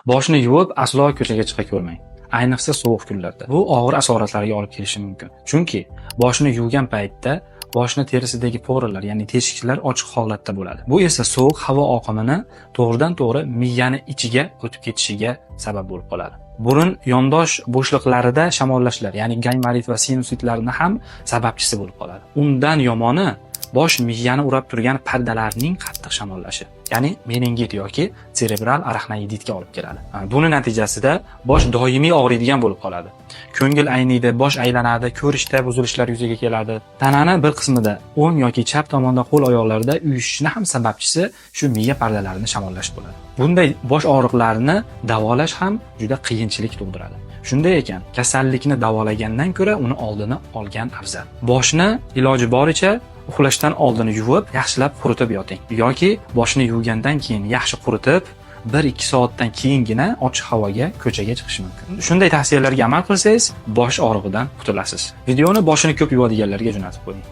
Boshni yuvib, aslo ko'chaga chiqa ko'rmang. Ayniqsa sovuq kunlarda. Bu og'ir asoratlarga olib kelishi mumkin. Chunki boshni yuvgan paytda boshni terisidagi пора lar, ya'ni teshiklar ochiq holatda bo'ladi. Bu esa sovuq havo oqimini to'g'ridan to'g'ri miyani ichiga o'tib ketishiga sabab bo'lib qoladi. Burun yondosh bo'shliqlarida shamollashlar, ya'ni gaymorit va sinusitlarni ham sababchisi bo'lib qoladi. Undan yomoni bosh miyani o'rab turgan pardalarning qattiq shamollashi, ya'ni meningit yoki serebral araxnoiditga olib keladi. Buni natijasida bosh doimiy og'riydigan bo'lib qoladi. Ko'ngil ayniydi, bosh aylanadi, ko'rishda buzilishlar yuzaga keladi. Tanani bir qismida, o'ng yoki chap tomonda, qo'l oyoqlarda uyushishni ham sababchisi shu miya pardalarini shamollash bo'ladi. Bunday bosh og'riqlarini davolash ham juda qiyinchilik tug'diradi. Shunday ekan, kasallikni davolagandan ko'ra uni oldini olgan afzal. Boshni iloji boricha uxlashdan oldin yuvib, yaxshilab quritib yoting yoki boshni yuvgandan keyin yaxshi quritib, 1-2 soatdan keyingina ochiq havoga, ko'chaga chiqish mumkin. Shunday tavsiyalarga amal qilsangiz, bosh og'rig'idan qutulasiz. Videoni boshini ko'p yuvadiganlarga jo'natib qo'ying.